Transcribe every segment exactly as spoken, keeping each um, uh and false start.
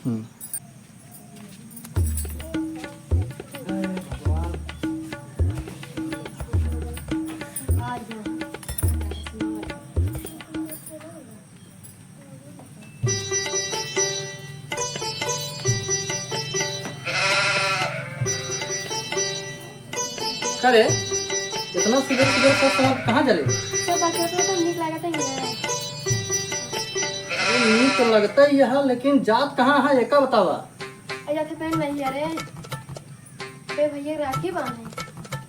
हम्म। का रे, इतना सुबह सुबह सब समाज कहाँ चले? सब बात करते तो नीक लागत है ये। अरे, नीक तो लगता ही है, लेकिन जात कहाँ है, एका बतावा। अरे, जाते पहन नहीं, अरे, बे भैया के राखी बांधे।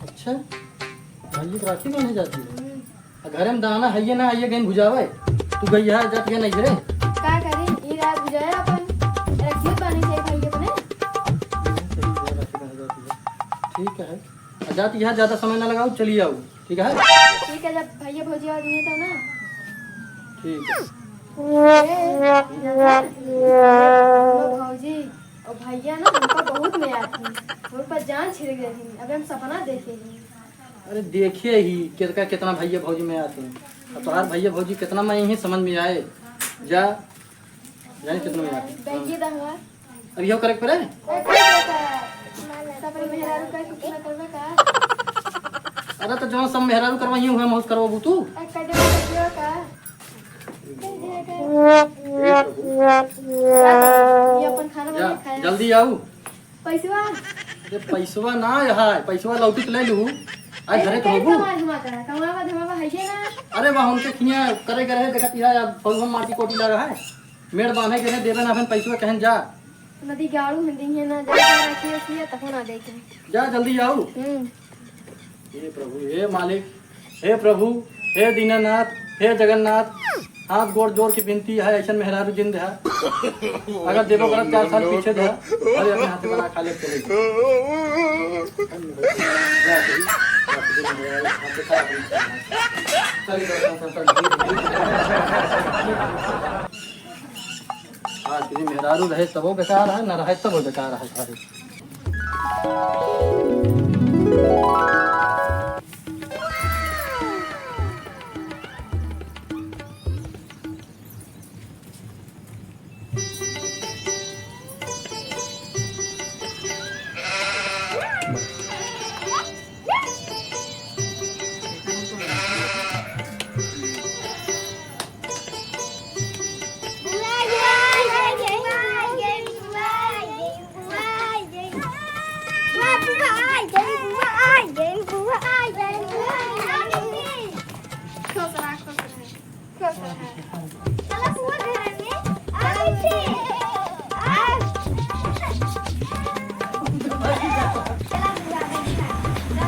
अच्छा, भैया के राखी बांधे जाती है? हम्म। आ घरे में दाना हइये ना, हइये गइन भुजावे। तू गइया जात गए नहीं रे। का करी, ई रात भुजाए अपन। रखियो पानी चाहिए भाई अपने। ठीक है। आ जात यहाँ ज्यादा समय ना लगाओ, चली आओ। ठीक है? ठीक है, जब भैया भौजी आ गई तो ना। ठीक है। ए, लो भौजी, और भैया ना हमका बहुत मयात ही। उन पर जान छिड़क रही। अबे हम सपना देखे ही। अरे देखे ही, केतना, केतना भैया भौजी मयात हैं। अब तोहार भैया भौजी केतना मयात ही समझ में आए। जा, जाने केतना मयात हैं। बैगी दहवा। अब इहो करे के पड़े? सब मेहरारू का कुछ ना करबे का? अरे तो जौन सब मेहरारू करवाई हुए, महूस करवाबू तू? ए, कटे कटियो का? ये अपन खाना जा, बना खाया। जल्दी आऊ। पैसवा? अरे पैसवा ना है, पैसवा लौटी के ले लू। आज घरे पैसा कहबू? कमाए धमाका, कमावा धमावा है ये ना। अरे वाह, उनके खिया करे के रहे, देखत इहा अब फलवा माटी कोटी लगा है। मेड़ बांधे के रहे, देवे ना अपन पैसवा कहन जा। नदी गाड़ू में दी है ना, जा रखिए किया तब ना देखे। जा जल्दी आओ। हम्म। हे प्रभु, हे मालिक, हे प्रभु, हे दीनानाथ, हे जगन्नाथ, हाथ गोड़ जोड़ के विनती है, ऐसन मेहरारू जिन देहा। अगर देबो करत चार साल पीछे देहा, अरे अपने हाथे बना खा ले चले। चल, चल, चल, चल, चल। आज तेरी मेहरारू रहे तबो बेकार है, ना रहे तबो बेकार है सारी। खुश रहा, खुश रहा। चलो, सुबह घर में आराम से। आ। चला, बुआ, बैठा। चला,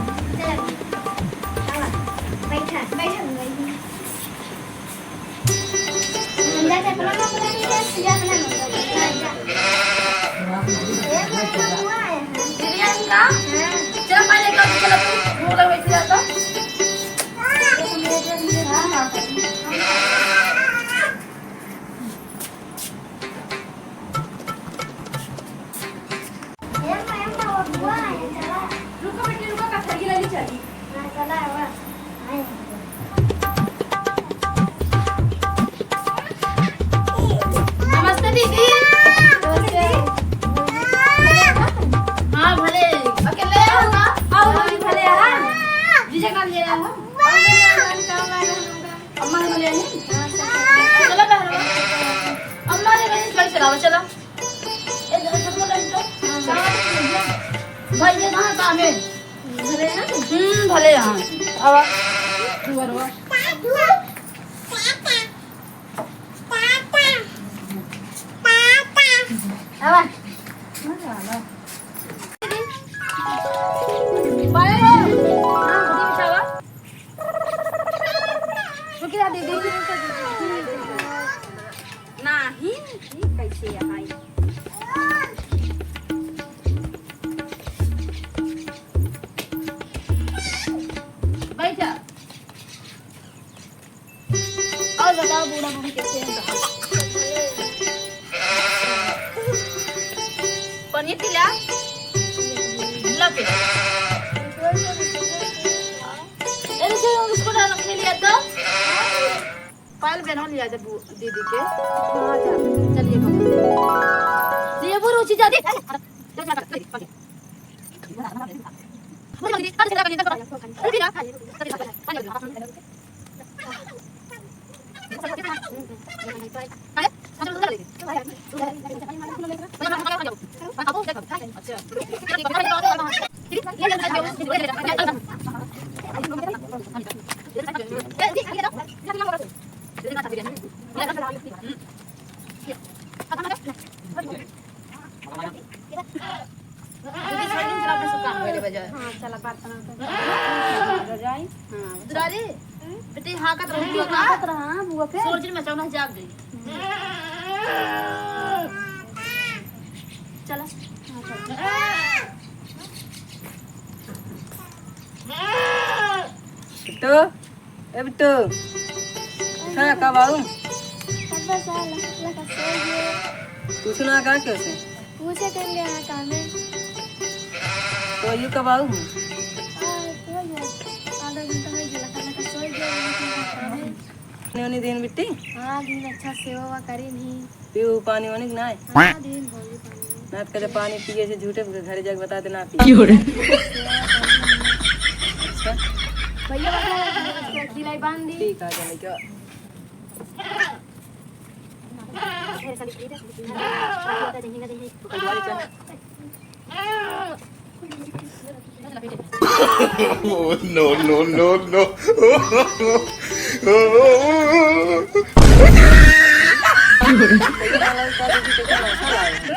बैठा, बैठा, बैठा। नंदा के अपना नंबर नहीं है, तुझे अपना नंबर है। जा। ये अपना नंबर हुआ है। दीदी, हम का? हाँ। चलो, पहले तो, चलो, तू, वो लोग बैठ जाता। रुको बेटी, रुको, कथरकी लाली चली। हाँ, चला, आवा। नमस्ते दीदी। नमस्ते। हाँ, भले। अकेले आओ ना? आओ, भले, भले, हाँ। जीजा का ले आओ। अम्मा ने बोले, "नहीं?" चलो, बहन। अम्मा ने कहीं गाड़ी चलाओ, चलो। ए, जरा चप्पल डाल दो। भाई, ये कहाँ काम है? भले हैं? हम्म, भले हैं। आवा। तू घरवा। आवा। पायल हो। हाँ, दीदी, बिठावा। रुकिया, दीदी। नाही, ई कैसे आई? बैठा। और बताओ बूढ़ा बूढ़ी कैसे हैं? पनीर खिला। ला के। ए, रुको, बिस्कुट रख लिया तो। पायल बहनों लिया दे बू-, दीदी के। हाँ, जा, चलिए, बाबा। ये वो रुचि जा दे। दीदी, छोड़ दीजिए, अपने सब काम करे बजाय। हाँ, चला, बात करना तो। बजाई। हाँ, दुलारी, बेटी, हाँ, कत रहो, बुआ का? हाँ, कत रहा, हाँ, बुआ के। सोच में अचानक जाग गई। चला। हाँ, चला। तो ए बिट्टू, उठा, कब आऊ? कब से आला, लगा सो गए। पूछू ना का, कैसे? पूछे कर ले, हाँ, काम है। तो यू कब आऊ? हाँ, तो ये आधा घंटा हो गया, लगा, लगा सो गए, काम है। नहीं, नहीं, दिन बिट्टी? हाँ, दिन अच्छा सेवा वा करी नहीं। पीऊ पानी वानी कि नाय? हाँ, दिन भौजी पानी। ना तो कदे पानी पिए से झूठे घरे जाके बता देना पी। क्यों रे? अच्छा। भैया, बता, खिलाई बांध दी। ठीक है, चलो, क्या? Oh, no, no, no, no.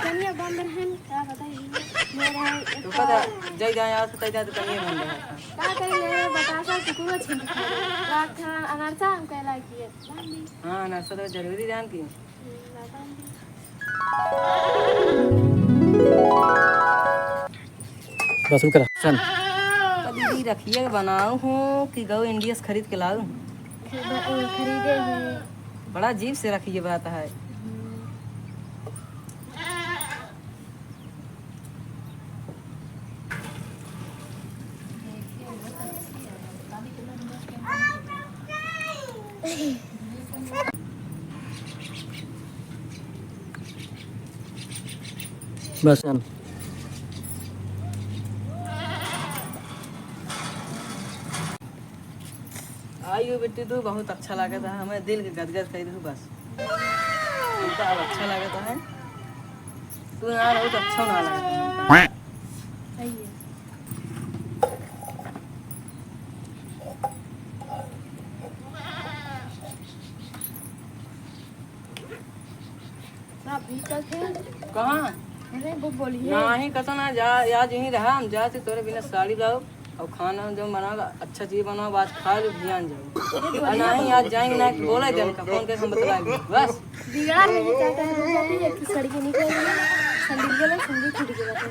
कनिया बंद रहन, का बताई? मेरा एक तो पता, जय जाए, आज तो कह जाए, तो कनिया बंद रहन। का करी, मेरा बतासा कुकुर छीन के खा गया। रात था अनरसा, हम कहला कि ये बांध दी। हाँ, अनरसा तो जरूरी जान की। बस रुक रहा। सन। तो दीदी रखिए बनाऊ हूँ कि गऊ इंडियस खरीद के लाऊ? खरीदे हैं। बड़ा अजीब से रखिए बात है। हम्म। बस हम। आइयो बेटी, तू बहुत अच्छा लागत है, हमें दिल के गदगद कर दू बस। तू तो अब अच्छा लागत है, तू यहाँ रहो तो अच्छा ना लागत है। सही है। ना, अभी चलते हैं। कहाँ? अरे, वो बोलिए। नाही, कतो ना जा, आज यहीं रहा, हम जाते तोरे बिना साड़ी लाओ और खाना जो बनाओ, अच्छा चीज बनाओ, आज खा लो, ध्यान जाओ। अरे, और बोलिए। नाही, आज जाएंगे ना, बोला जाने का, फोन करके हम बतलाएंगे, बस। बिगाड़ में ये क्या कर रही है? एक तो सड़िया निकल गई, संडिलिया में संडिल टूट गया था।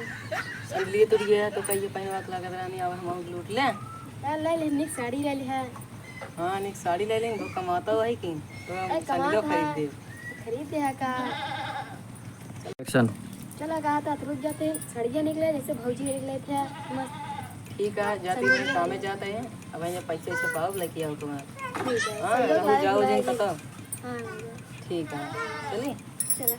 संडिलिया टूट गया तो कहिए पहले बात लागत रानी, अब हम लूट ले। यार, ले ले, निक साड़ी ले ले है। हाँ, निक साड़ी ले लेंगे, वो कमाता हुआ है कि तो हम ए, संडिलिया कमाता खरीद है। दे। खरीद दे है का? एक्शन। चला, कहा था, रुक जाते हैं, सड़िया निकले, जैसे भौजी निकले थे, मस्त। ठीक है, जाते हैं, संडिलिया कामे ले। जाते हैं, अब यहाँ पैसे से पाओ, लेके आओ तुम्हारा। ठीक है, हाँ, संडिलिया रहू, जाओ, जिन लाएंगे। पता। हाँ, ठीक है, चलिए। चला।